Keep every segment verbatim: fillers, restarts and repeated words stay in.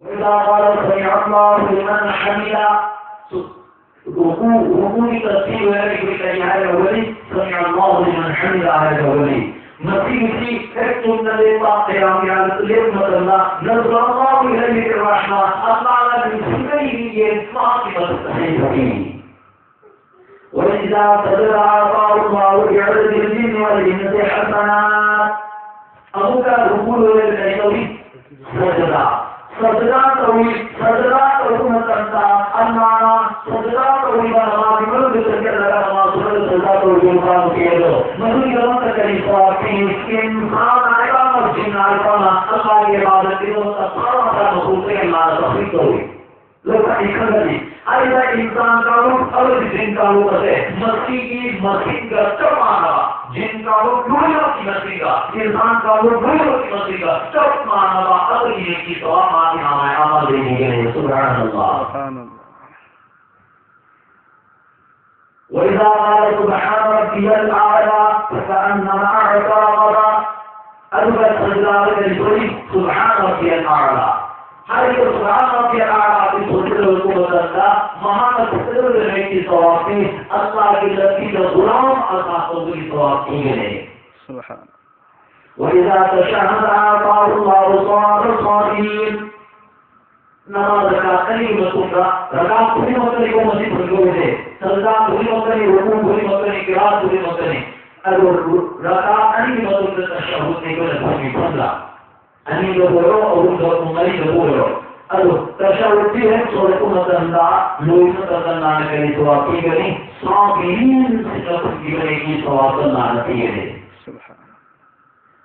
إذا قال سمع الله لمن حمده، ꯔꯨꯀꯨ, ꯔꯨꯀꯨꯒꯤ ꯇꯛꯕꯤꯔ ꯑꯣꯏꯔꯒ ꯑꯩꯈꯣꯏ ꯀꯔꯤ ꯍꯥꯏꯒꯗꯧꯕꯅꯤ? سمع الله لمن حمده ꯍꯥꯏꯒꯗꯧꯕꯅꯤ꯫ ꯃꯁꯤꯒꯤꯁꯤ ꯍꯦꯛ ꯆꯨꯝꯅ ꯂꯦꯞꯄ ꯀꯌꯥꯝ ꯌꯥꯝꯅ ꯂꯦꯞꯄ ꯃꯇꯝꯗ نزل الله إليه الرحمة، ꯑꯜꯂꯥꯍꯅ ꯅꯨꯡꯁꯤꯕꯒꯤ ꯃꯤꯠꯌꯦꯡ ꯃꯍꯥꯛꯀꯤ ꯃꯊꯛꯇ ꯍꯩꯊꯔꯤ꯫ وإذا سجد أعطاه الله بعدد الجن والإنس حسنات. ꯑꯃꯨꯛꯀ ꯔꯨꯀꯨ ꯂꯣꯏꯔꯒ ꯀꯔꯤ ꯇꯧꯏ? ꯁꯖꯗꯥ꯫ ꯁꯖꯗꯥ ꯇꯧꯏ꯫ ꯁꯖꯗꯥ ꯇꯧꯕ ꯃꯇꯝꯗ ꯑꯜꯂꯥꯍꯅ ꯁꯖꯗꯥ ꯇꯧꯔꯤꯕ ꯅꯃꯥꯖꯒꯤ ꯃꯅꯨꯡꯗ ꯆꯪꯁꯤꯜꯂꯒ ꯅꯃꯥꯖ ꯁꯖꯗꯥ ꯇꯧꯔꯤꯕ ꯅꯨꯄꯥ ꯅꯨꯄꯤ ꯑꯗꯣ ꯃꯗꯨꯒꯤꯗꯃꯛꯇ ꯀꯔꯤ ꯁꯋꯥꯕ ꯄꯤ? ꯏꯟꯁꯥꯟ ꯍꯥꯏꯕ ꯑꯃ, ꯖꯤꯟ ꯍꯥꯏꯕ ꯑꯃ ꯑꯜꯂꯥꯍꯒꯤ ꯏꯕꯥꯗꯠꯀꯤꯗꯃꯛꯇ ꯊꯋꯥ ꯃꯈꯥ ꯃꯈꯣꯡ ꯆꯪꯍꯜꯂꯒ ꯇꯧꯏ꯫ ꯂꯧꯈꯠꯅꯤ ꯈꯪꯒꯅꯤ꯫ ꯍꯥꯏꯔꯤꯕ ꯏꯟꯁꯥꯟ ꯀꯥꯡꯂꯨꯞ ꯑꯃꯗꯤ ꯖꯤꯟ ꯀꯥꯡꯂꯨꯞ ꯑꯁꯦ ꯃꯁꯤꯒꯤ ꯃꯁꯤꯡꯒ ꯆꯞ ꯃꯥꯟꯅꯕ, ꯖꯤꯟ ꯀꯥꯡꯂꯨꯞ ꯂꯣꯏꯅꯃꯛꯀꯤ ꯃꯁꯤꯡꯒ, ꯏꯟꯁꯥꯟ ꯀꯥꯡꯂꯨꯞ ꯂꯣꯏꯅꯃꯛꯀꯤ ꯃꯁꯤꯡꯒ ꯆꯞ ꯃꯥꯟꯅꯕ ꯑꯗꯨꯒꯤ ꯅꯦꯀꯤ ꯁꯋꯥꯕ ꯃꯥꯒꯤ ꯅꯥꯃꯥꯏ ꯑꯃꯜꯗ ꯏꯕꯤꯒꯅꯤ꯫ ꯁꯨꯕꯍꯥꯅꯜꯂꯥꯍ꯫ ꯁꯨꯕꯍꯥꯅꯜꯂꯥꯍ꯫ وإذا قال سبحان ربي الأعلى فكأنما أعطى قضاء. ꯑꯗꯨꯒ ꯁꯖꯗꯥꯗ ꯀꯔꯤ ꯁꯣꯜꯂꯤ? سبحان ربي الأعلى. ꯍꯥꯏꯔꯤꯕ سبحان ربي الأعلى ꯑꯁꯤ ꯁꯣꯟꯖꯤꯜꯂꯕ ꯃꯇꯝꯗ ꯃꯍꯥꯛꯅ ꯐꯖꯅ ꯂꯩꯉꯩꯒꯤ ꯁꯋꯥꯕ ꯄꯤ, ꯑꯜꯂꯥꯍꯒꯤ ꯂꯝꯕꯤꯗ ꯒꯨꯂꯥꯝ ꯑꯖꯥꯗ ꯇꯧꯕꯒꯤ ꯁꯋꯥꯕ ꯄꯤꯒꯅꯤ꯫ ꯁꯨꯕꯍꯥꯅ꯫ وإذا تشهد أعطاه الله ثواب الصائمين. ꯅꯃꯥꯖ ꯔꯀꯥꯠ ꯑꯅꯤꯒꯤ ꯃꯇꯨꯡꯗ ꯔꯀꯥꯠ ꯈꯨꯗꯤꯡꯃꯛꯇꯅꯤꯀꯣ ꯃꯁꯤ ꯐꯪꯗꯧꯔꯤꯁꯦ꯫ ꯁꯖꯗꯥ ꯈꯨꯗꯤꯡꯃꯛꯇꯅꯤ, ꯔꯨꯀꯨ ꯈꯨꯗꯤꯡꯃꯛꯇꯅꯤ, ꯀꯤꯔꯥꯠ ꯈꯨꯗꯤꯡꯃꯛꯇꯅꯤ꯫ ꯑꯗꯨ ꯔꯀꯥꯠ ꯑꯅꯤꯒꯤ ꯃꯇꯨꯡꯗ ꯇꯁꯍꯍꯨꯗꯅꯤ ꯑꯩꯈꯣꯏꯅ ꯐꯪꯉꯤ ꯐꯝꯗ꯫ ꯑꯅꯤꯗꯕꯨ ꯑꯣꯏꯔꯣ, ꯑꯍꯨꯝꯗꯕꯨ, ꯃꯔꯤꯗꯕꯨ ꯑꯣꯏꯔꯣ꯫ ꯑꯗꯨ ꯇꯁꯍꯍꯨꯗꯇꯤ ꯍꯦꯛ ꯁꯣꯜꯂꯛꯄ ꯃꯇꯝꯗ, ꯂꯣꯏꯕ ꯃꯇꯝꯗ ꯀꯔꯤ ꯁꯋꯥꯕ ꯄꯤꯒꯅꯤ? ꯁꯥꯕꯤꯔꯤꯟꯁꯤꯡꯅ ꯐꯪꯈꯤꯕ ꯅꯦꯀꯤ ꯁꯋꯥꯕ ꯑꯜꯂꯥꯍꯅ ꯄꯤꯒꯅꯤ꯫ ꯁꯨꯕꯍꯥꯅ꯫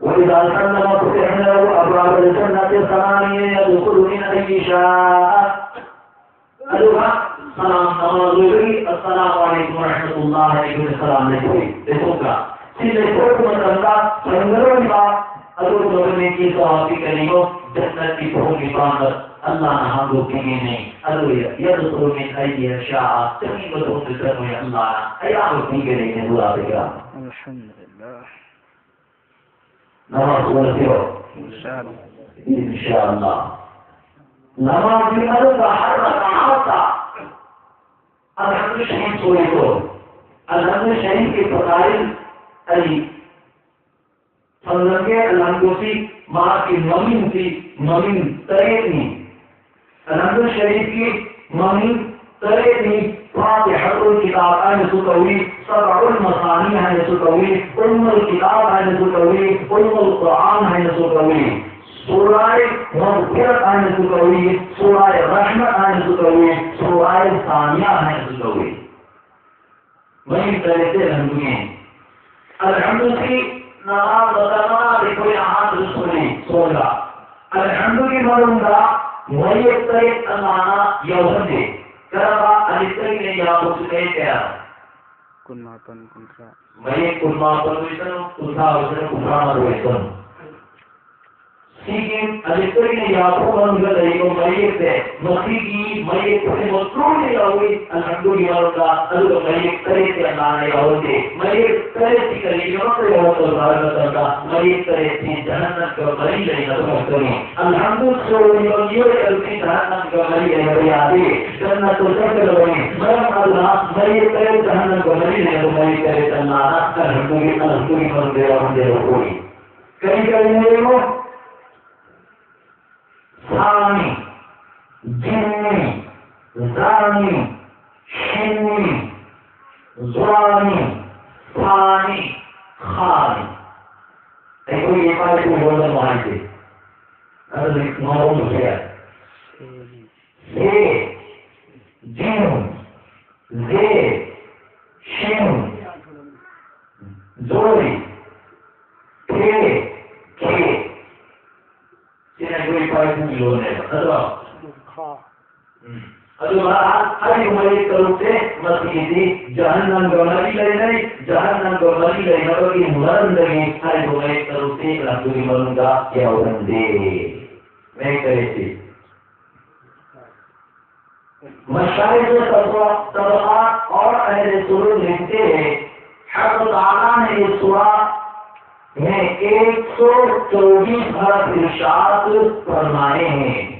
وإذا سلم فتح له أبواب الجنة الثمانية يدخل من أي شاء. ꯑꯗꯨꯒ ꯁꯂꯥꯝ ꯅꯃꯥꯖ ꯂꯣꯏꯕꯒꯤ "ꯑꯁꯁꯂꯥꯃꯨ ꯑꯂꯩꯀꯨꯝ ꯋꯔꯍꯃꯇꯨꯜꯂꯥꯍ" ꯑꯩꯈꯣꯏꯅ ꯁꯂꯥꯝ ꯂꯩꯊꯣꯛꯏ, ꯂꯩꯊꯣꯛꯇ꯭ꯔꯥ? ꯁꯤ ꯂꯩꯊꯣꯛꯄ ꯃꯇꯝꯗ ꯐꯪꯒꯗꯧꯔꯤꯕ ꯑꯗꯨꯒꯨꯝꯂꯕ ꯅꯦꯀꯤ ꯁꯋꯥꯕꯇꯤ ꯀꯔꯤꯅꯣ? ꯖꯟꯅꯠꯀꯤ ꯊꯣꯡ ꯅꯤꯄꯥꯟꯗ ꯑꯜꯂꯥꯍꯅ ꯍꯥꯡꯗꯣꯛꯄꯤꯒꯅꯤ꯫ ꯑꯗꯨꯒ "يدخل من أي شاء"، ꯆꯪꯅꯤꯡꯕ ꯊꯣꯡꯗ ꯆꯪꯉꯣꯏ, ꯑꯜꯂꯥꯍꯅ ꯑꯌꯥꯝꯕ ꯄꯤꯒꯅꯤ꯫ ꯑꯜꯂꯥꯍ ꯑꯜꯂꯥꯍ꯫ ꯅꯃꯥꯖ ꯎꯅꯁꯤꯔꯣ? ꯏꯟꯁꯥ ꯑꯜꯂꯥꯍ꯫ ꯏꯟꯁꯥ ꯑꯜꯂꯥꯍ꯫ ꯅꯃꯥꯖ ꯑꯗꯨꯗ ꯍꯔ ꯔꯀꯥꯠꯇ ꯑꯜꯍꯝꯗꯨ ꯁꯔꯤꯐ ꯁꯣꯏꯗꯣ꯫ ꯑꯜꯍꯝꯗꯨ ꯁꯔꯤꯐꯀꯤ ꯐꯖꯥꯏꯜ ꯑꯩ ꯐꯪꯂꯝꯒꯦ꯫ ꯑꯜꯍꯝꯗꯨꯁꯤ ꯃꯍꯥꯛꯀꯤ ꯃꯃꯤꯡꯁꯤ ꯃꯃꯤꯡ ꯇꯔꯦꯠꯅꯤ꯫ ꯑꯜꯍꯝꯗꯨ ꯁꯔꯤꯐꯀꯤ ꯃꯃꯤꯡ ꯇꯔꯦꯠꯅꯤ꯫ ꯐꯥꯇꯤꯍꯥꯇꯨꯜ ꯀꯤꯇꯥꯕ ꯍꯥꯏꯅꯁꯨ ꯀꯧꯏ, ꯁꯕꯎꯜ ꯃꯁꯥꯅꯤ ꯍꯥꯏꯅꯁꯨ ꯀꯧꯏ, ꯎꯝꯃꯨꯜ ꯀꯤꯇꯥꯕ ꯍꯥꯏꯅꯁꯨ ꯀꯧꯏ, ꯎꯝꯃꯨꯜ ꯀꯨꯔꯑꯥꯟ ꯍꯥꯏꯅꯁꯨ ꯀꯧꯏ꯫ ꯁꯨꯔꯥꯏ ꯃꯒꯐꯤꯔꯠ ꯍꯥꯏꯅꯁꯨ ꯀꯧꯏ, ꯁꯨꯔꯥꯏ ꯔꯍꯃꯠ ꯍꯥꯏꯅꯁꯨ ꯀꯧꯏ, ꯁꯨꯔꯥꯏ ꯁꯥꯃꯤꯌꯥ ꯍꯥꯏꯅꯁꯨ ꯀꯧꯏ꯫ ꯃꯌꯦꯛ ꯇꯔꯦꯠꯁꯦ ꯑꯜꯍꯝꯗꯨꯒꯤ꯫ ꯑꯜꯍꯝꯗꯨꯁꯤ ꯅꯃꯥꯖ ꯃꯇꯝ ꯑꯃꯗ ꯑꯩꯈꯣꯏꯅ ꯑꯍꯥꯟꯕꯗ ꯁꯣꯜꯂꯤ, ꯁꯣꯜꯂ꯫ ꯑꯜꯍꯝꯗꯨꯒꯤ ꯃꯅꯨꯡꯗ ꯃꯌꯦꯛ ꯇꯔꯦꯠ ꯑꯜꯂꯥꯍꯅ ꯌꯥꯎꯍꯟꯗꯦ꯫ ꯀꯔꯝꯕ? ꯑꯂꯤꯐꯇꯒꯤꯅ ꯌꯥ ꯐꯥꯎꯁꯤ ꯃꯌꯦꯛ ꯀꯌꯥ? ꯀꯨꯟꯃꯥꯄꯟ, ꯀꯨꯟꯊ꯭ꯔꯥ꯫ ꯃꯌꯦꯛ ꯀꯨꯟꯃꯥꯄꯟ ꯑꯣꯏꯁꯅꯨ, ꯀꯨꯟꯊ꯭ꯔꯥ ꯑꯣꯏꯁꯅꯨ, ꯀꯨꯟꯊ꯭ꯔꯥ ꯃꯥꯊꯣꯏ ꯑꯣꯏꯁꯅꯨ꯫ ꯁꯤꯒꯤ ꯑꯂꯤꯐꯇꯒꯤꯅ ꯌꯥ ꯐꯥꯎ ꯃꯅꯨꯡꯗ ꯂꯩꯔꯤꯕ ꯃꯌꯦꯛꯁꯦ, ꯃꯁꯤꯒꯤ ꯃꯌꯦꯛ ꯈꯨꯗꯤꯡꯃꯛ ꯂꯣꯏꯅ ꯌꯥꯎꯏ ꯑꯜꯍꯝꯗꯨꯒꯤ ꯃꯔꯛꯇ, ꯑꯗꯨꯒ ꯃꯌꯦꯛ ꯇꯔꯦꯠꯁꯦ ꯑꯜꯂꯥꯍꯅ ꯌꯥꯎꯍꯟꯗꯦ꯫ ꯃꯌꯦꯛ ꯇꯔꯦꯠꯁꯤ ꯀꯔꯤꯒꯤꯗꯃꯛꯇ ꯌꯥꯎꯍꯟꯕꯅꯣ ꯍꯥꯏꯕ ꯃꯇꯝꯗ, ꯃꯌꯦꯛ ꯇꯔꯦꯠꯁꯤ ꯖꯍꯟꯅꯝꯒ ꯃꯔꯤ ꯂꯩꯅꯕ ꯉꯥꯛꯇꯅꯤ꯫ ꯑꯜꯍꯝꯗꯨ ꯁꯣꯜꯂꯤꯕ ꯃꯤꯑꯣꯏ ꯑꯗꯨꯗꯤ ꯖꯍꯟꯅꯝꯒ ꯃꯔꯤ ꯂꯩꯅꯕ ꯌꯥꯗꯦ, ꯖꯟꯅꯠꯇ ꯆꯠꯀꯗꯕꯅꯤ꯫ ꯃꯔꯝ ꯑꯗꯨꯅ ꯃꯌꯦꯛ ꯇꯔꯦꯠ ꯖꯍꯟꯅꯝꯒ ꯃꯔꯤ ꯂꯩꯅꯕ ꯃꯌꯦꯛ ꯇꯔꯦꯠ ꯑꯜꯂꯥꯍꯅ ꯑꯜꯍꯝꯗꯨꯒꯤ, ꯑꯜꯍꯝꯗꯨꯒꯤ ꯃꯅꯨꯡꯗ ꯌꯥꯎꯍꯟꯗꯦ ꯂꯧꯊꯣꯛꯏ꯫ ꯀꯔꯤ ꯀꯔꯤꯅꯣ ꯌꯦꯡꯉꯣ꯫ ꯁꯥꯅꯤ, ꯖꯤꯝꯅꯤ, ꯖꯥꯅꯤ, ꯁꯤꯟꯅꯤ, ꯖ꯭ꯋꯥꯅꯤ, ꯐꯥꯅꯤ, ꯈꯥꯅꯤ꯫ ꯑꯩꯈꯣꯏꯒꯤ ꯏꯄꯥ ꯏꯄꯨ ꯂꯣꯟꯗ ꯅꯨꯡꯉꯥꯏꯇꯦ꯫ ꯑꯗꯨꯗꯤ ꯉꯥꯎꯔꯝꯕꯁꯨ ꯌꯥꯏ꯫ ꯁꯦ, ꯖꯤꯝ, ꯖꯦ, ꯁꯤꯝ, ꯖꯣꯏ, ꯊꯦ, ꯈꯦ꯫ ꯁꯤꯅ ꯑꯩꯈꯣꯏ ꯏꯄꯥ ꯏꯄꯨꯒꯤ ꯂꯣꯟꯅꯦꯕ, ꯅꯠꯇ꯭ꯔꯣ? ꯎꯝ꯫ ꯑꯗꯨꯒ ꯍꯥꯏꯔꯤꯕ ꯃꯌꯦꯛ ꯇꯔꯨꯛꯁꯦ, ꯃꯁꯤꯒꯤꯗꯤ ꯖꯍꯟꯅꯝꯒ ꯃꯔꯤ ꯂꯩꯅꯩ꯫ ꯖꯍꯟꯅꯝꯒ ꯃꯔꯤ ꯂꯩꯅꯕꯒꯤ ꯃꯔꯝꯗꯒꯤ ꯍꯥꯏꯔꯤꯕ ꯃꯌꯦꯛ ꯇꯔꯨꯛꯁꯤ ꯑꯗꯨꯒꯤ ꯃꯅꯨꯡꯗ ꯌꯥꯎꯍꯟꯗꯦ꯫ ꯃꯌꯦꯛ ꯇꯔꯦꯠꯁꯤ꯫ مشائخ و طبقات اور اہل سلوک لکھتے ہیں، حق تعالیٰ نے یہ سورہ میں ایک سو چوبیس حرف ارشاد فرمائے ہیں۔